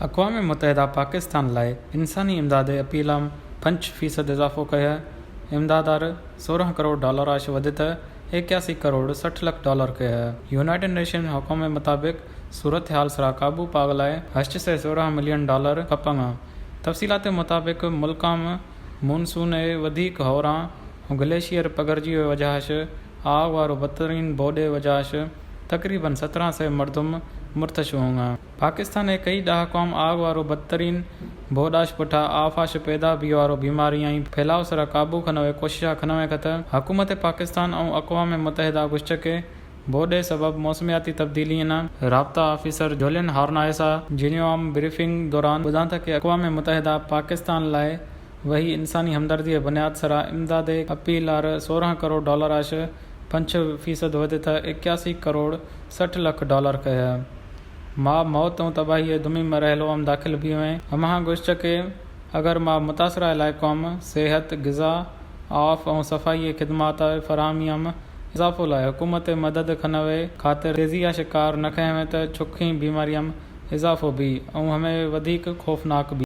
اقوام متحدہ پاکستان لائے انسانی امداد اپیلام پنچ فیصد اضافو کہے۔ امدادار سورہ کروڑ ڈالر آش ودت اکیاسی کروڑ سٹھ لکھ ڈالر کہے۔ یونائیٹڈ نیشن حکم مطابق صورتحال سرا قابو پاگ لائے ہشت سئے سورہ ملین ڈالر کپنگا۔ تفصیلات مطابق ملکام مونسون ء ودیک ہوراں و گلیشیئر پگرجی وجہش آگ وارو بدترین بوڈے وجہش تقریباً سترہ سئے مردم مرتش ہونگا۔ پاکستان ء کئی ڈاہ قوم آگ وارو بدترین بوڈاش پٹا آفاش پیدا بیوارو بیماریاں پھیلاؤ سرا قابو کھنوے کوششا کھنوے کھتہ۔ حکومت پاکستان اوں اقوام متحدہ گوشتکے بوڈے سبب موسمیاتی تبدیلی نا رابطہ آفیسر جولین ہارنائسا جنیوا م بریفنگ دوران بدانتا کہ اقوام متحدہ پاکستان لائے وہی انسانی ہمدردی ء بنیاد سرا امداد ء اپیل آر سورہ کروڑ ڈالر آش پنچ فیصد ودے تا اکیاسی کروڑ سٹھ لکھ ڈالر کہے۔ ما موت اوں تباہی ء دومی مرحلو ہم داخل بیویں۔ ہماہاں گوشت کہ اگر ما متاثرہ علاقوں ہم صحت، غذا، آف اوں صفائی ء خدمات ء فراہمی ہم اضافو لائے حکومت ء مدد کھنوے خاطر تیزی آ شکار نہ کھیویں تو چکھیں بیماری ہم اضافو بی اوں ہمیں ودیک خوفناک بی۔